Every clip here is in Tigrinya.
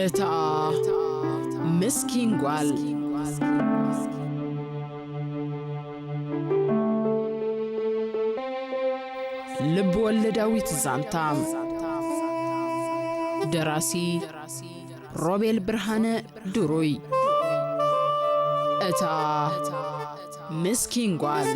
እታ ምስኪን ጓል። ልብ ወለዳዊት ዛንታ። ደራሲ ሮቤል ብርሃነ ድሩይ። እታ ምስኪን ጓል።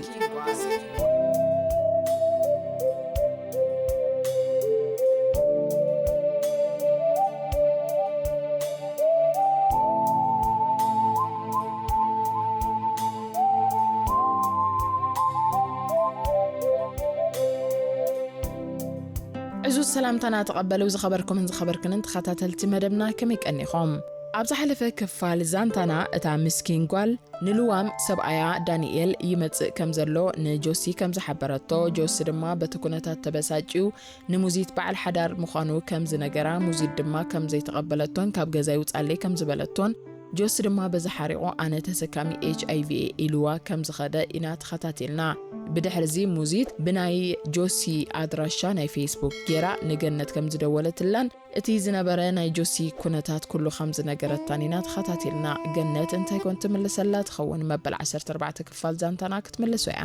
ዕዙዝ ሰላምታና ተቐበሉ። ዝኸበርኩምን ዝኸበርክንን ተኸታተልቲ መደብና፣ ከመይ ቀኒኹም? ኣብ ዝሓለፈ ክፋል ዛንታና፣ እታ ምስኪን ጓል ንልዋም ሰብኣያ ዳንኤል ይመጽእ ከም ዘሎ ንጆሲ ከም ዝሓበረቶ፣ ጆሲ ድማ በቲ ኩነታት ተበሳጭዩ ንሙዚት በዓል ሓዳር ምዃኑ ከም ዝነገራ፣ ሙዚት ድማ ከም ዘይተቐበለቶን ካብ ገዛ ይውጻለይ ከም ዝበለቶን፣ ጆሲ ድማ በዚ ሓሪቑ ኣነ ተሰካሚ ኤች ኣይ ቪ እየ ኢልዋ ከም ዝኸደ ኢና ተኸታቲልና። ብድሕርዚ ሙዚት ብናይ ጆሲ ኣድራሻ ናይ ፌስቡክ ጌራ ንገነት ከም ዝደወለትላን እቲ ዝነበረ ናይ ጆሲ ኩነታት ኩሉ ከም ዝነገረታን ኢና ተኸታቲልና። ገነት እንታይ ኮን ትምልሰላ ትኸውን? መበል ዓሰርተ ኣርባዕተ ክፋል ዛንታና ክትምልሶ እያ።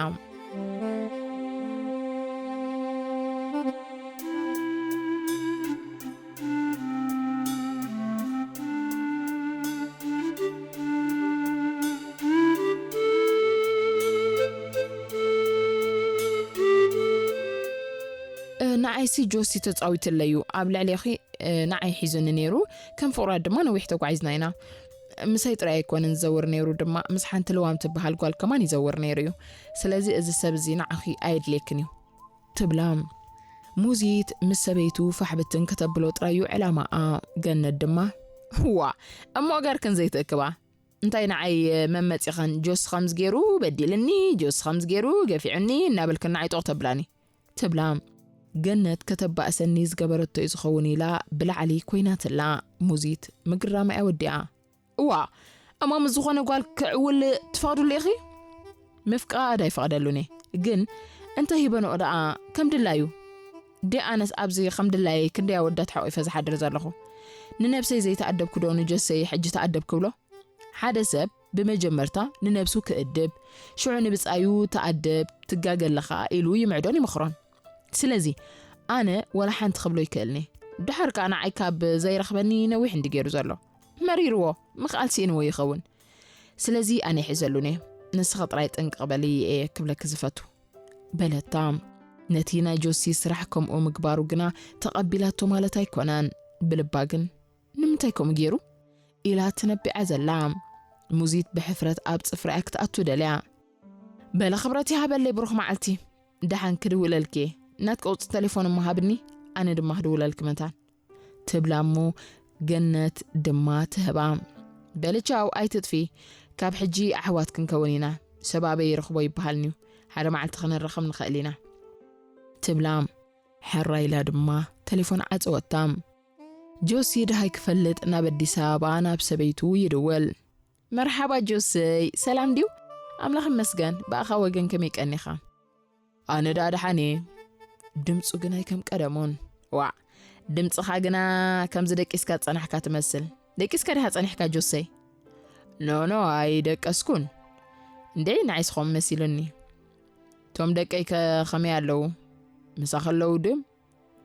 እ፣ ንዓይሲ ጆሲ ተጻዊትለይ እዩ። ኣብ ልዕሌኺ፣ እ፣ ንዓይ ሒዙኒ ነይሩ። ከም ፍቑራት ድማ ነዊሕ ተጓዒዝና ኢና። ምሳይ ጥራይ ኣይኮነን ዝዘውር ነይሩ ድማ፣ ምስ ሓንቲ ልዋም ትበሃል ጓል ከማን ይዘውር ነይሩ እዩ። ስለዚ እዚ ሰብ እዚ ንዓኺ ኣየድልየክን እዩ። ትብላ። ሙዚት ምስ ሰበይቱ ፋሕ ብትን ከተብሎ ጥራይ እዩ ዕላማኣ። ገነት ድማ፣ "እዋ፣ እሞ እገርክን ዘይትእክባ? እንታይ ንዓይ መመጺኸን ጆስ ከምዚ ገይሩ በዲልኒ፣ ጆስ ከምዚ ገይሩ ገፊዑኒ" እናበልክን ንዓይ ጦቕ ተብላኒ። ትብላ። ገነት ከተባእሰኒ ዝገበረቶ እዩ ዝኸውን ኢላ ብላዕሊ ኮይናትላ። ሙዚት ምግራማ እያ ወዲኣ። "እዋ፣ እሞ ምስ ዝኾነ ጓል ክዕውል ትፈቕድሉ ኢኺ?" ምፍቃድ ኣይፈቕደሉን እየ። ግን እንተ ሂበንኦ ደኣ ከም ድላዩ። ዲ ኣነስ ኣብዚ ከም ድላየይ ክንደይ ኣወዳት ሓቂፈ ዝሓድር ዘለኹ። ንነብሰይ ዘይተኣደብኩ ዶ ንጆሰይ ሕጂ ተኣደብ ክብሎ? ሓደ ሰብ ብመጀመርታ ንነብሱ ክእድብ፣ ሽዑ ንብጻዩ ተኣደብ፣ ትጋገ ኣለኻ ኢሉ ይምዕዶን ይመኽሮን። ስለዚ ኣነ ወላ ሓንቲ ክብሎ ይክእልኒ። ድሓር ከኣ ንዓይ ካብ ዘይረኽበኒ ነዊሕ እንዲ ገይሩ ዘሎ። መሪርዎ፣ ምኽኣል ስኢንዎ ይኸውን። ስለዚ ኣነ ይሕዘሉን እየ። ንስኺ ጥራይ ጥንቅቕ በሊ እየ ክብለኪ ዝፈቱ። በለታ። ነቲ ናይ ጆሲ ስራሕ ከምኡ ምግባሩ ግና ተቐቢላቶ ማለት ኣይኮነን። ብልባ ግን ንምንታይ ከምኡ ገይሩ? ኢላ ትነቢዓ ዘላ። ሙዚት ብሕፍረት ኣብ ጽፍራ ክትኣቱ ደልያ። በለ ክብረት ይሃበለይ ብሩኽ መዓልቲ። ደሓን ክድውለልኪ እየ። ናትኪ ቁጽሪ ተሌፎን እሞ ሃብኒ፣ ኣነ ድማ ክድውለልኪ መታን። ትብላ እሞ ገነት ድማ ትህባ። በሊ ቻው፣ ኣይትጥፊ። ካብ ሕጂ ኣሕዋት ክንከውን ኢና። ሰብ ኣበይ ይረኽቦ ይበሃልንዩ። ሓደ መዓልቲ ክንራኸብ ንኽእል ኢና። ትብላ። ሕራ ኢላ ድማ ተሌፎን ዓጸወታ። ጆሲ ደሃይ ክፈልጥ ናብ ኣዲስ ኣበባ ናብ ሰበይቱ ይድውል። መርሓባ ጆሰይ፣ ሰላም ድዩ? ኣምላኽ ይመስገን፣ ብኣኻ ወገን ከመይ ቀኒኻ? ኣነ ደኣ ደሓን እየ። ድምፁ ግን ኣይከም ቀደሙን። ዋዕ፣ ድምፅኻ ግና ከምዚ ደቂስካ ዝጸናሕካ ትመስል። ደቂስካ ዲኻ ጸኒሕካ ጆሰይ? ኖ፣ ኖ፣ ኣይደቀስኩን። እንዴ፣ ንዓይስ ኸም መሲሉኒ። ቶም ደቀይ ከ ኸመይ ኣለዉ? ምሳኺ ኣለዉ ድም?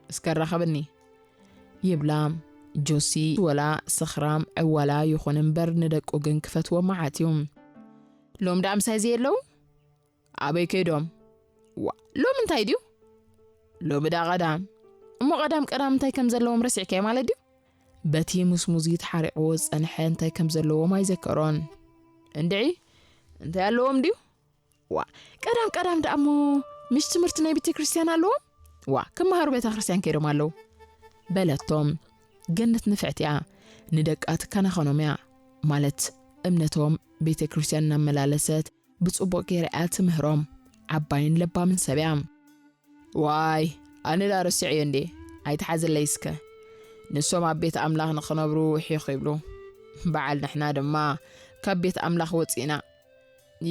እስከ ራኸብኒ። ይብላ። ጆሲ ወላ ስኽራም ዕዋላ ይኹን እምበር ንደቁ ግን ክፈትዎም መዓት እዩ። ሎም ደኣ ምሳይ ዘየለዉ? ኣበይ ከይዶም? ዋ፣ ሎም እንታይ ድዩ? ሎሚ ደኣ ቀዳም። እሞ ቀዳም ቀዳም እንታይ ከም ዘለዎም ረሲዕካዮ ማለት ድዩ? በቲ ሙስሙዚት ሓሪቕዎ ዝጸንሐ እንታይ ከም ዘለዎም ኣይዘከሮን። እንድዒ፣ እንታይ ኣለዎም ድዩ? ዋ፣ ቀዳም ቀዳም ደኣ እሞ ምሽ ትምህርቲ ናይ ቤተ ክርስቲያን ኣለዎም? ዋ፣ ክመሃሩ ቤተ ክርስቲያን ከይዶም ኣለዉ። በለቶም። ገነት ንፍዕቲ እያ። ንደቃ ትከናኸኖም እያ። ማለት እምነቶም ቤተ ክርስቲያን እናመላለሰት ብጽቡቕ ገይራ እያ ትምህሮም። ዓባይን ለባምን ሰብ እያ። ዋይ፣ ኣነ ዳ ረሲዐዮ እንዴ? ኣይትሓዘለይ እስከ። ንሶም ኣብ ቤት ኣምላኽ ንኽነብሩ ሒኽ ይብሉ። በዓል ንሕና ድማ ካብ ቤት ኣምላኽ ወጺእና።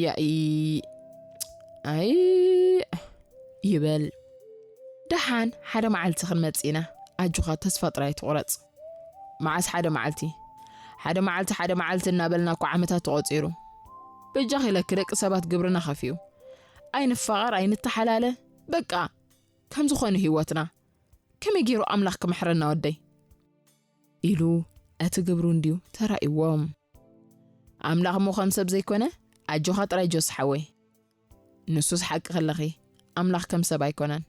ያኢ፣ ኣይ፣ ይበል። ደሓን ሓደ መዓልቲ ክንመጽእ ኢና። ኣጆኻ ተስፋ ጥራይ ትቑረጽ። መዓስ ሓደ መዓልቲ? ሓደ መዓልቲ፣ ሓደ መዓልቲ እናበልና እኮ ዓመታት ተቖጺሩ። በጃኺ ኢለኪ፣ ደቂ ሰባት ግብርና ከፊኡ። ኣይንፋቐር፣ ኣይንተሓላለ። በቃ፣ ከም ዝኾነ ህይወትና። ከመይ ገይሩ ኣምላኽ ክምሕረና ወደይ? ኢሉ እቲ ግብሩ እንድዩ ተራእይዎ። ኣምላኽ እሞ ከም ሰብ ዘይኮነ? ኣጆኻ ጥራይ ጆስ ሓወይ። ንሱስ ሓቂ ከለኺ፣ ኣምላኽ ከም ሰብ ኣይኮነን።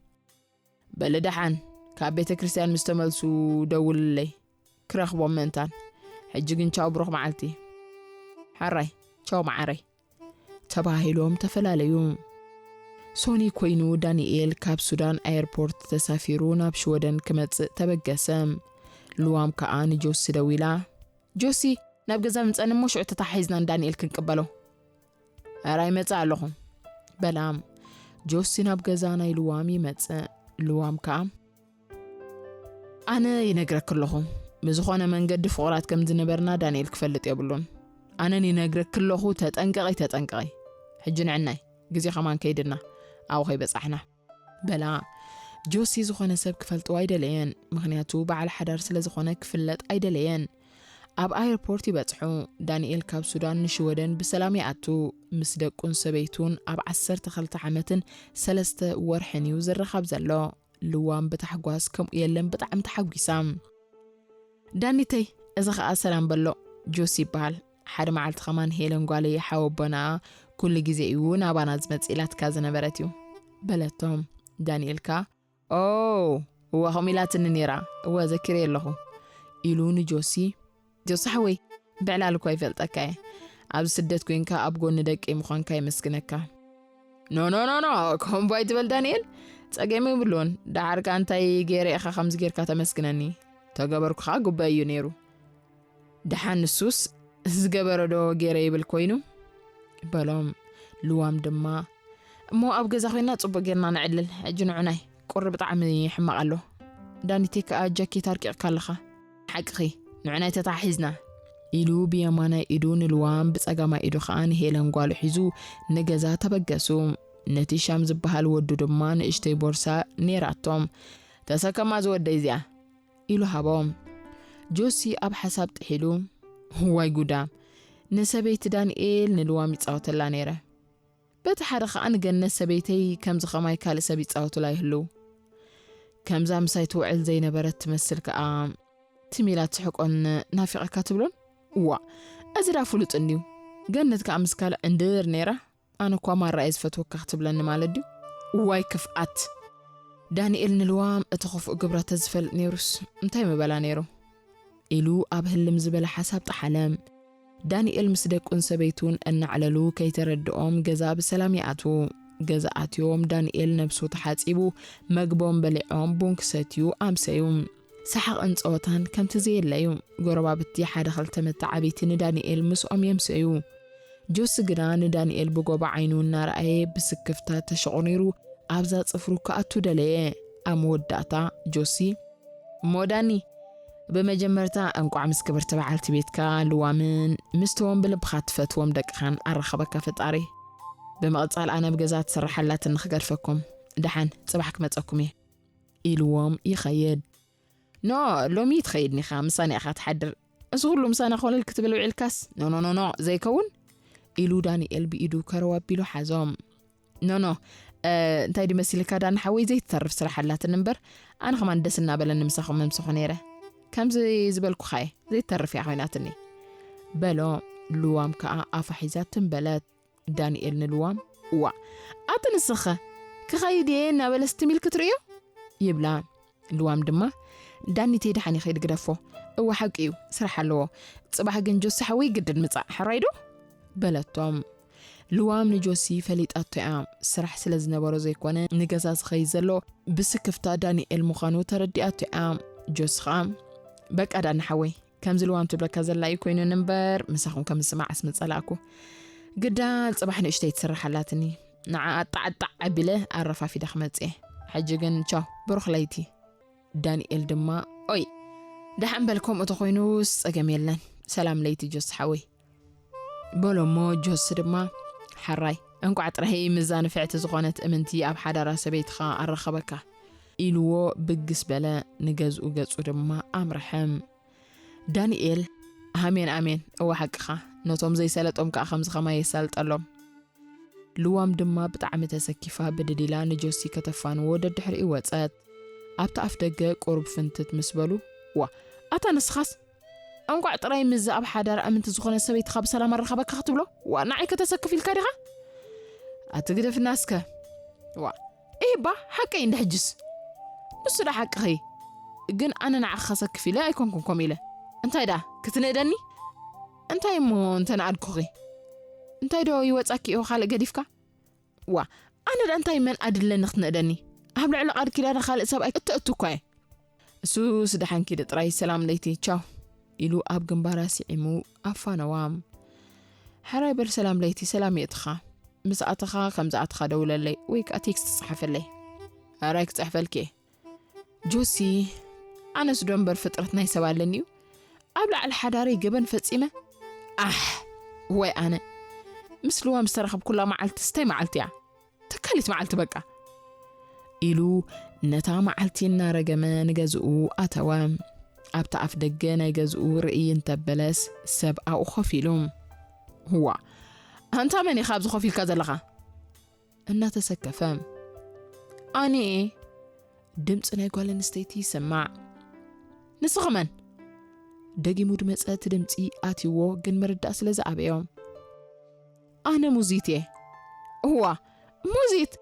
በሊ ደሓን፣ ካብ ቤተ ክርስቲያን ምስ ተመልሱ ደውልለይ፣ ክረኽቦም ምእንታን። ሕጂ ግን ቻው፣ ብሩኽ መዓልቲ። ሕራይ፣ ቻው መዓረይ። ተባሂሎም ተፈላለዩ። ሶኒ ኮይኑ ዳንኤል ካብ ሱዳን ኣየርፖርት ተሳፊሩ ናብ ሽወደን ክመጽእ ተበገሰ። ልዋም ከኣ ንጆሲ ደዊላ፣ "ጆሲ፣ ናብ ገዛ ምጸኒ እሞ ሽዑ ተታሓሒዝና ንዳንኤል ክንቅበሎ። ኣረ ኣይመጽእ ኣለኹ" በላ። ጆሲ ናብ ገዛ ናይ ልዋም ይመጽእ። ልዋም ከኣ፣ "ኣነ ይነግረኪ ኣለኹ፣ ብዝኾነ መንገዲ ፍቑራት ከም ዝነበርና ዳንኤል ክፈልጥ የብሉን። ኣነን ይነግረኪ ኣለኹ፣ ተጠንቀቒ፣ ተጠንቀቒ። ሕጂ ንዕናይ፣ ግዜ ከማን ከይድና፣ ኣብኡ ከይበጻሕና" በላ። ጆሲ ዝኾነ ሰብ ክፈልጥዎ ኣይደለየን፣ ምኽንያቱ በዓል ሓዳር ስለ ዝኾነ ክፍለጥ ኣይደለየን። ኣብ ኣየርፖርት ይበጽሑ። ዳንኤል ካብ ሱዳን ንሽወደን ብሰላም ይኣቱ። ምስ ደቁን ሰበይቱን ኣብ ዓሰርተ ክልተ ዓመትን ሰለስተ ወርሕን እዩ ዝረኻብ ዘሎ። ልዋም ብታሕጓስ ከምኡ የለን ብጣዕሚ ተሓጒሳ። "ዳኒተይ፣ እዚ ኸኣ ሰላም በሎ፣ ጆሲ ይበሃል። ሓደ መዓልቲ ኸማን ሄለን ጓለይ ሓወቦና ኩሉ ግዜ እዩ ናባና ዝመጽእ ኢላትካ ዝነበረት እዩ" በለቶም። ዳንኤል ከኣ፣ "ኦ፣ እወ፣ ከምኡ ኢላትኒ ነይራ። እወ፣ ዘኪረዮ ኣለኹ" ኢሉ ንጆሲ፣ "ጆሲ ሓወይ፣ ብዕላል እኳ ይፈልጠካ እየ። ኣብዚ ስደት ኮይንካ ኣብ ጎኒ ደቀይ ምዃንካ የመስግነካ" "ኖ፣ ኖ፣ ኖ፣ ኖ፣ ከምኡ ኣይትበል ዳንኤል። ጸገም የብሉን። ደሓር ከኣ እንታይ ገይረ ኢኻ ከምዚ ጌርካ ተመስግነኒ? ተገበርኩ ከኣ ግቡእ እዩ ነይሩ። ደሓን ንሱስ ዝገበረ ዶ ገይረ ይብል ኮይኑ?" በሎም። ልዋም ድማ፣ "እሞ ኣብ ገዛ ኮይና ጽቡቕ ጌርና ነዕልል። ሕጂ ንዑናይ፣ ቁሪ ብጣዕሚ ሕማቕ ኣሎ። ዳኒተይ ከኣ ጃኬት ኣርቂቕካ ኣለኻ። ሓቅኺ፣ ንዑናይ ተታሒዝና" ኢሉ ብየማናይ ኢዱ ንልዋም ብጸጋማይ ኢዱ ከኣ ንሄለን ጓሉ ሒዙ ንገዛ ተበገሱ። ነቲ ሻም ዝበሃል ወዱ ድማ ንእሽተይ ቦርሳ ነይራቶም። "ተሰከማ ዝወደይ እዚኣ" ኢሉ ሃቦም። ጆሲ ኣብ ሓሳብ ጥሒሉ፣ "ዋይ ጉዳ፣ ንሰበይቲ ዳንኤል ንልዋም ይጻወተላ ነይረ። በቲ ሓደ ኸኣ ንገነት ሰበይተይ ከምዚ ኸማይ ካልእ ሰብ ይጻወቱላ ይህልው። ከምዛ ምሳይ ትውዕል ዘይነበረት ትመስል ከኣ ትም ኢላ ትስሕቆን ናፊቐካ ትብሎን? እዋ፣ እዚ ዳ ፍሉጥ እንድዩ። ገነት ከኣ ምስ ካልእ ዕንድር ነይራ፣ ኣነ እኳ ማራ እየ ዝፈትወካ ክትብለኒ ማለት ድዩ? እዋይ ክፍኣት! ዳንኤል ንልዋም እቲ ኽፉእ ግብራ ተዝፈልጥ ነይሩስ እንታይ ምበላ ነይሩ?" ኢሉ ኣብ ህልም ዝበለ ሓሳብ ጠሓለ። ዳንኤል ምስ ደቁን ሰበይቱን እናዕለሉ ከይተረድኦም ገዛ ብሰላም ይኣትዉ። ገዛ ኣትዮም ዳንኤል ነብሱ ተሓጺቡ፣ መግቦም በሊዖም ቡን ክሰትዩ ኣምሰዩ። ሰሓቕን ጸወታን ከምቲ ዘየለ እዩ። ጎረባብቲ ሓደ ክልተ መተዓብይቲ ንዳንኤል ምስኦም የምሰዩ። ጆሲ ግና ንዳንኤል ብጎቦ ዓይኑ እናረኣየ ብስክፍታ ተሸቑሪሩ ኣብዛ ጽፍሩ ክኣቱ ደለየ። ኣብ መወዳእታ ጆሲ፣ "እሞ ዳኒ፣ ብመጀመርታ እንቋዕ ምስ ክብርቲ በዓልቲ ቤትካ ልዋምን ምስቶም ብልብኻ ትፈትዎም ደቅኻን ኣራኸበካ ፈጣሪ። ብምቕጻል ኣነ ኣብ ገዛ ትስራሕ ኣላትኒ ክገድፈኩም። ደሓን ጽባሕ ክመጸኩም እየ" ኢልዎም ይኸይድ። "ኖ፣ ሎሚ ትኸይድኒ ኢኻ፣ ምሳና ኢኻ ትሓድር። እዚ ኩሉ ምሳና ኮለል ክትብል ውዒልካስ? ኖ፣ ኖ፣ ኖ፣ ኖ፣ ዘይከውን" ኢሉ ዳንኤል ብኢዱ ከረው ኣቢሉ ሓዞ። "ኖ፣ ኖ፣ እ፣ እንታይ ድዩ መሲልካ ዳኒ ሓወይ፣ ዘይትተርፍ ስራሕ ኣላትኒ እምበር፣ ኣነ ኸማን ደስ እናበለኒ ምሳኹም ምምሳኹ ነይረ። ከምዚ ዝበልኩኻ እየ፣ ዘይትተርፍ እያ ኮይናትኒ" በሎ። ልዋም ከኣ ኣፋ ሒዛ ትም በለት። ዳንኤል ንልዋም፣ "እዋ፣ ኣቲ ንስኸ ክኸይድ እየ እናበለስ ትም ኢልኪ ትርእዮ?" ይብላ። ልዋም ድማ፣ "ዳኒተይ ደሓን ይኸይድ ግደፎ። እዋ ሓቂ እዩ፣ ስራሕ ኣለዎ። ጽባሕ ግን ጆሲ ሓወይ ግድን ምጻእ፣ ሕራይ ዶ?" በለቶም። ልዋም ንጆሲ ፈሊጣቶ እያ። ስራሕ ስለ ዝነበሮ ዘይኮነ ንገዛ ዝኸይድ ዘሎ ብስክፍታ ዳንኤል ምዃኑ ተረዲኣቶ እያ። ጆሲ ኸኣ፣ "በቃ ዳኒ ሓወይ፣ ከምዚ ልዋም ትብለካ ዘላ እዩ ኮይኑኒ እምበር፣ ምሳኹም ከም ዝስማዓስ ምጸላእኩ። ግዳ ጽባሕ ንእሽተይ ትስራሕ ኣላትኒ። ንዓ ኣጣዕጣዕ ኣቢለ ኣረፋፊደ ክመጽእ እየ። ሕጂ ግን ቻው፣ ብሩኽ ለይቲ" ዳንኤል ድማ፣ "ኦይ፣ ደሓን በል፣ ከምኡ ተኾይኑስ ጸገም የለን። ሰላም ለይቲ ጆሲ ሓወይ" በሎ። እሞ ጆሲ ድማ፣ "ሓራይ፣ እንቋዕ ጥራይ ምዛ ንፍዕቲ ዝኾነት እምንቲ ኣብ ሓዳራ ሰበይትኻ ኣረኸበካ" ኢልዎ ብግስ በለ። ንገዝኡ ገጹ ድማ ኣምርሐ። ዳንኤል፣ ኣሜን ኣሜን፣ እወ ሓቅኻ፣ ነቶም ዘይሰለጦም ከኣ ከምዚ ኸማይ የሳልጠሎም። ልዋም ድማ ብጣዕሚ ተሰኪፋ ብድድ ኢላ ንጆሲ ከተፋንዎ ደድሕሪኡ ወጸት። ኣብቲ ኣፍ ደገ ቁሩብ ፍንትት ምስ በሉ፣ ዋ፣ ኣታ ንስኻስ? እንቋዕ ጥራይ ምስዛ ኣብ ሓዳር ኣምንቲ ዝኾነ ሰበይትኻ ብሰላም ኣረኸበካ ክትብሎ? ዋ፣ ንዓይ ከተሰክፍ ኢልካ ዲኻ? ኣቲ ግደፍና እስከ። ዋ፣ ኢባ፣ ሓቀይ እንደ ሕጅስ። ንሱ ዳ ሓቅኺ። ግን ኣነ ንዓኺ ከሰክፍ ኢለ ኣይኮንኩን ከምኡ ኢለ። እንታይ ዳ፣ ክትንእደኒ? እንታይ እሞ እንተ ንኣድኩኺ? እንታይ ዶ ይወጻኪ ኢኹ ካልእ ገዲፍካ? ዋ፣ ኣነ ዳ እንታይ መን ኣድለኒ ክትንእደኒ? ኣብ ልዕሊ ቃል ኪዳን ካልእ ሰብኣይ እተእቱ እኳ እየ። እሱስ ደሓን ኪዲ ጥራይ፣ ሰላም ለይቲ፣ ቻው፣ ኢሉ ኣብ ግንባራ ስዒሙ ኣፋነዋ። ሕራይ በል፣ ሰላም ለይቲ፣ ሰላም የእትኻ። ምስ ኣተኻ ከም ዝኣተኻ ደውለለይ ወይ ከኣ ቴክስት ጸሓፈለይ። ሕራይ ክጽሕፈልኪ እየ። ጆሲ፣ ኣነስ ዶ እምበር ፍጥረት ናይ ሰብ ኣለኒ እዩ? ኣብ ላዕሊ ሓዳረይ ገበን ፈጺመ? ኣሕ፣ ወይ ኣነ። ምስ ልዋም ዝተረኸብኩላ መዓልቲ ስታይ መዓልቲ እያ። ተካሊት መዓልቲ በቃ። ኢሉ ነታ መዓልቲ እናረገመ ንገዝኡ ኣተወ። ኣብቲ ኣፍ ደገ ናይ ገዝኡ ርእይ እንተበለስ ሰብ ኣብኡ ኮፍ ኢሉ። "እዋ፣ ኣንታ መን ኢኻ ኣብዚ ኮፍ ኢልካ ዘለኻ?" እናተሰከፈ። "ኣነ እየ." ድምፂ ናይ ጓል ኣንስተይቲ ይስማዕ። "ንስኺ መን?" ደጊሙ ድመፀ እቲ ድምፂ ኣትይዎ ግን ምርዳእ ስለ ዝኣበዮ። "ኣነ ሙዚት እየ." "እዋ፣ ሙዚት?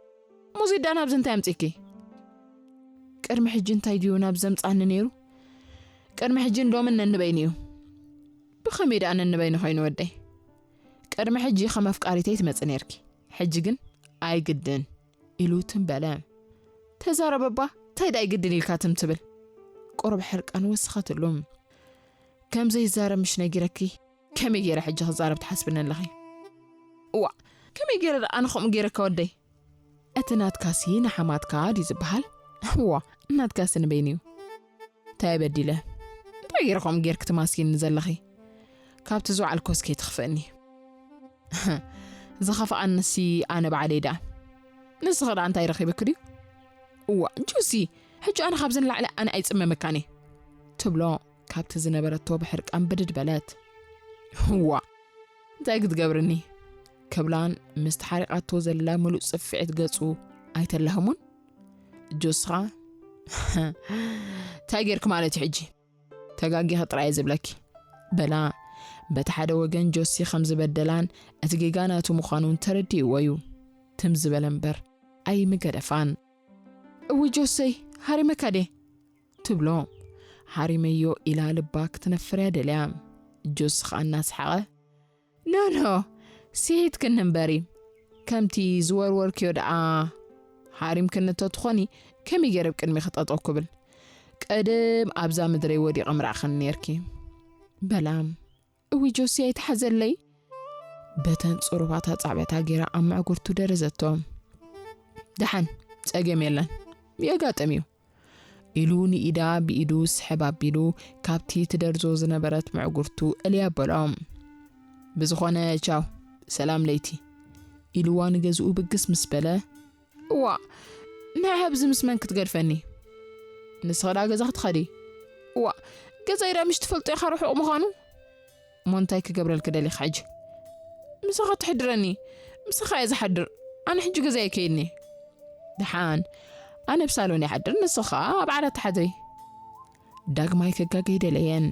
ሙዚት ዳ ናብዚ እንታይ ኣምፂኪ?" "ቅድሚ ሕጂ እንታይ ድዩ ናብ ዘምፃኒ ነይሩ? ቅድሚ ሕጂ እንዶምን ነንበይኒ እዩ." "ብኸመይ ደኣ ነንበይኒ ኮይኑ ወደይ? ቅድሚ ሕጂ ከም ኣፍቃሪተይ ትመፂ ነይርኪ፣ ሕጂ ግን ኣይግድን" ኢሉ ትም በለ። "ተዛረበባ፣ እንታይ ደኣ ኣይግድን ኢልካ ትም ትብል?" ቁሩብ ሕርቃን ወሰኸትሉ። "ከም ዘይዛረብ ምሽ ነጊረኪ፣ ከመይ ገይረ ሕጂ ክዛረብ ትሓስብኒ ኣለኺ?" "እዋ፣ ከመይ ገይረ ደኣ ኣነ ከምኡ ገይረካ ወደይ?" "እቲ ናትካሲ ንሓማትካ ድዩ ዝበሃል?" "እዋ፣ ናትካሲ ንበይኑ እዩ። እንታይ በዲለ? እንታይ ገይረ ከምኡ ጌርኪ ትማስይኒ ዘለኺ? ካብቲ ዝወዓልኮስ ከይትኽፍእኒ። ዝኸፍኣንሲ ኣነ ባዕለይ ደኣ። ንስኺ ደኣ እንታይ ረኺብኪ ድዩ?" "እዋ፣ ጆሲ፣ ሕጂ ኣነ ካብዚ ንላዕሊ ኣነ ኣይጽመመካን እየ" ትብሎ ካብቲ ዝነበረቶ ብሕርቃን ብድድ በለት። "እዋ፣ እንታይ ክትገብርኒ?" ክብላን ምስ ተሓሪቓቶ ዘላ ምሉእ ጽፍዒት ገጹ ኣይተላህሙን። ጆሲ ኸኣ፣ "እንታይ ጌርኪ ማለት እዩ ሕጂ? ተጋጊኺ ጥራይ እየ ዝብለኪ" በላ። በቲ ሓደ ወገን ጆሲ ከም ዝበደላን እቲ ጌጋ ናቱ ምዃኑን ተረዲእዎ እዩ። ትም ዝበለ እምበር ኣይምገደፋን። "እውይ ጆሰይ፣ ሃሪመካ ድየ?" ትብሎ። "ሃሪመዮ" ኢላ ልባ ክትነፍር እያ ደልያ። ጆሲ ኸኣ እናሰሓቐ፣ "ኖ፣ ኖ፣ ስሒትክኒ እምበሪ። ከምቲ ዝወርወርክዮ ደኣ ሃሪምክኒ እንተትኾኒ፣ ከመይ ገይረ ኣብ ቅድሚኺ ጠጠው ክብል? ቀደም ኣብዛ ምድረይ ወዲቐ ምረኣኽኒ ነይርኪ" በላ። "እውይ ጆሲ ኣይትሓዘለይ!" በተን ጽሩባት ኣጻብዕታ ገይራ ኣብ መዕጉርቱ ደረዘቶ። "ደሓን፣ ጸገም የለን፣ የጋጥም እዩ" ኢሉ ንኢዳ ብኢዱ ስሕብ ኣቢሉ ካብቲ ትደርዞ ዝነበረት መዕጉርቱ እልይ ኣበሎ። "ብዝኾነ ቻው፣ ሰላም ለይቲ" ኢልዋ ንገዝኡ ብግስ ምስ በለ፣ "እዋ፣ ንዓ ኣብዚ ምስ መን ክትገድፈኒ? ንስኺ ደኣ ገዛ ክትኸዲ? እዋ፣ ገዛይ ደኣ ምሽ ትፈልጦ ኢኻ ርሑቕ ምዃኑ? እሞ እንታይ ክገብረልኪ ደሊኻ ሕጂ? ምሳኻ ትሕድረኒ፣ ምሳኻ እየ ዝሓድር። ኣነ ሕጂ ገዛይ ኣይከይድን እየ። ደሓን፣ ኣነ ኣብ ሳሎን ይሓድር፣ ንስኺ ኸኣ ኣብ ዓራት ትሓድሪ።" ዳግማይ ከጋገ ኣይደለየን።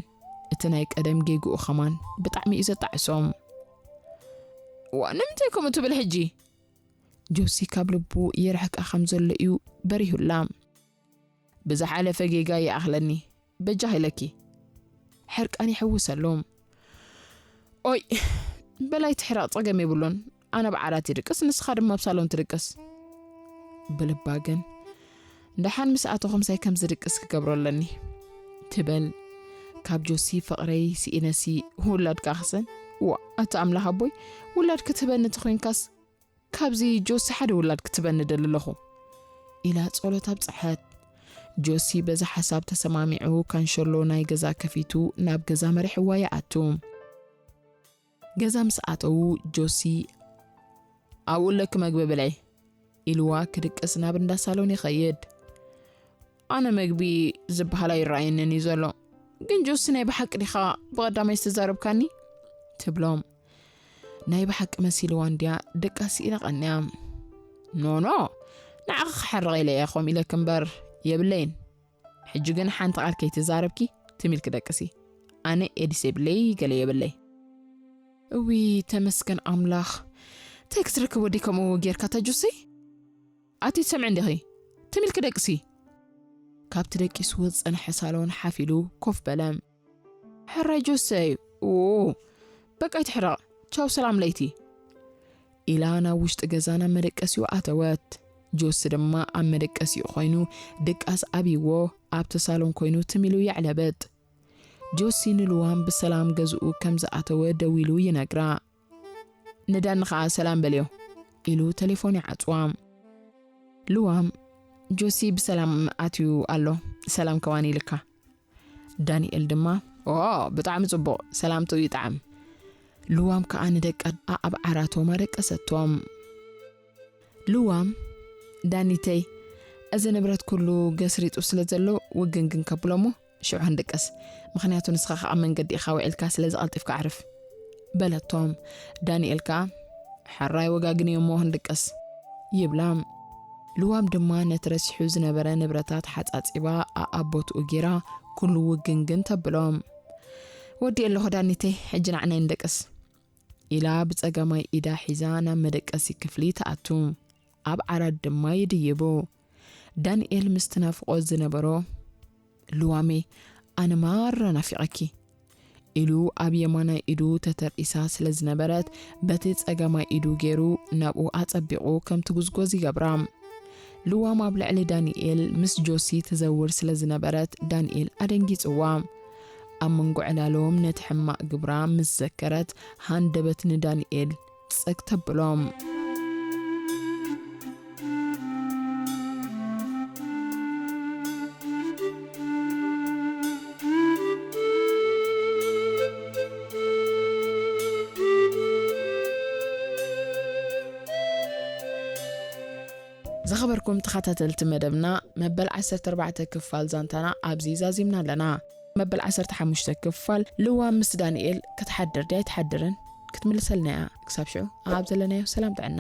እቲ ናይ ቀደም ጌግኡ ኸማን ብጣዕሚ እዩ ዘጣዕሶ። "እዋ፣ ንምንታይ ከምኡ ትብል ሕጂ?" ጆሲ ካብ ልቡ ይርሕቃ ከም ዘሎ እዩ በሪሁላ። "ብዝሓለፈ ጌጋ ይኣኽለኒ፣ በጃኺ ኢለኪ" ሕርቃን ይሕውሰሉ። "ኦይ፣ በላይ ትሕረቕ፣ ጸገም የብሉን። ኣነ ኣብ ዓራት ይድቅስ፣ ንስኻ ድማ ኣብ ሳሎን ትድቅስ" ብልባ ግን፣ "ደሓን ምስ ኣተኹምሳይ ከም ዝድቅስ ክገብሮ ኣለኒ" ትብል። ካብ ጆሲ ፍቕረይ ስኢነሲ ውላድ ክኣኽሰን? ዋ፣ ኣታ ኣምላኽ ኣቦይ፣ ውላድ ክትህበኒ ተኾይንካስ ካብዚ ጆሲ ሓደ ውላድ ክትበኒ ደሊ ኣለኹ" ኢላ ጸሎት ኣብጽሐት። ጆሲ በዚ ሓሳብ ተሰማሚዑ ካንሸሎ ናይ ገዛ ከፊቱ ናብ ገዛ መሪሕዋ ይኣቱ። ገዛ ምስ ኣተዉ ጆሲ፣ "ኣብኡ ኣለኪ መግቢ ብልዒ" ኢልዋ ክድቅስ ናብ እንዳ ሳሎን ይኸይድ። "ኣነ መግቢ ዝበሃል ኣይረኣየንን እዩ ዘሎ፣ ግን ጆሲ፣ ናይ ብሓቂ ዲኻ ብቐዳማይ ዝተዛረብካኒ? ትብሎም። ናይ ብሓቂ መሲልዋ እንድያ ደቃስ ኢላ ቀንያ። ኖ ኖ፣ ንዓኺ ክሓርቕ ኢለ እየ ከምኡ ኢለኪ እምበር የብለይን። ሕጂ ግን ሓንቲ ቃል ከይትዛረብኪ ትም ኢልኪ ደቅሲ። ኣነ ኤድስ የብለይ፣ ገለ የብለይ። እዊ፣ ተመስገን ኣምላኽ። እንታይ ክትረክብ ወዲ ከምኡ ጌርካ እታ ጆሲ? ኣቲ ትሰምዒ እንዲኺ? ትም ኢልኪ ደቅሲ። ካብቲ ደቂሱ ዝጸንሐ ሳሎን ሓፍ ኢሉ ኮፍ በለ። ሕራይ ጆሰይ፣ ኡ፣ በቃ ኣይትሕረቕ፣ ቻው ሰላም ለይቲ። ኢላ ናብ ውሽጢ ገዛ ናብ መደቀሲኡ ኣተወት። ጆሲ ድማ ኣብ መደቀሲኡ ኮይኑ ድቃስ ኣብይዎ ኣብቲ ሳሎን ኮይኑ ትም ኢሉ የዕለብጥ። ጆሲ ንልዋም ብሰላም ገዝኡ ከም ዝኣተወ ደዊሉ ይነግራ። ንዳኒ ኸኣ ሰላም በልዮ ኢሉ ቴሌፎን ይዓጽዋ። ልዋም፣ ጆሲ ብሰላም ኣትዩ ኣሎ፣ ሰላም ከማን ኢልካ። ዳንኤል ድማ፣ ኦ፣ ብጣዕሚ ጽቡቕ፣ ሰላምትኡ ይጥዓም። ልዋም ከኣ ንደቃ ኣብ ዓራቶም ኣደቀሰቶም። ልዋም፣ ዳኒተይ፣ እዚ ንብረት ኩሉ ገስሪጡ ስለ ዘሎ ውግንግን ከብሎ እሞ ሽዑ ክንድቀስ፣ ምኽንያቱ ንስኻ ከኣ ኣብ መንገዲ ኢኻ ውዒልካ፣ ስለዚ ቀልጢፍካ ኣዕርፍ በለቶም። ዳንኤል ከኣ፣ ሕራይ ወጋግንዮ እሞ ክንድቀስ ይብላ። ልዋም ድማ ነቲ ረሲሑ ዝነበረ ንብረታት ሓጻጺባ ኣኣቦትኡ ጌራ ኩሉ ውግንግን ተብሎም። ወዲ ኣለኹ ዳኒተይ፣ ሕጂ ንዓናይ ንደቀስ ኢላ ብጸጋማይ ኢዳ ሒዛ ናብ መደቀሲ ክፍሊ ትኣቱ። ኣብ ዓራት ድማ ይድይቡ። ዳንኤል ምስቲ ናፍቖት ዝነበሮ፣ ልዋመይ፣ ኣነ ማራ ናፊቐኪ ኢሉ ኣብ የማናይ ኢዱ ተተርኢሳ ስለ ዝነበረት፣ በቲ ጸጋማይ ኢዱ ገይሩ ናብኡ ኣጸቢቑ ከም ትጉዝጎዝ ይገብራ። ልዋም ኣብ ልዕሊ ዳንኤል ምስ ጆሲ ትዘውር ስለ ዝነበረት፣ ዳንኤል ኣደንጊጽዋ። ኣብ መንጎ ዕላሎም ነቲ ሕማቕ ግብራ ምስ ዘከረት፣ ሃንደበት ንዳንኤል ጸግ ተብሎም። ዝኸበርኩም ተኸታተልቲ መደብና፣ መበል ዓሰርተ ኣርባዕተ ክፋል ዛንታና ኣብዚ ዛዚምና ኣለና። መበል ዓሰርተ ሓሙሽተ ክፋል ልዋም ምስ ዳንኤል ክትሓድር ድያ ኣይትሓድርን ክትምልሰልና እያ። ክሳብ ሽዑ ኣብ ዘለናዮ ሰላም ጥዕና።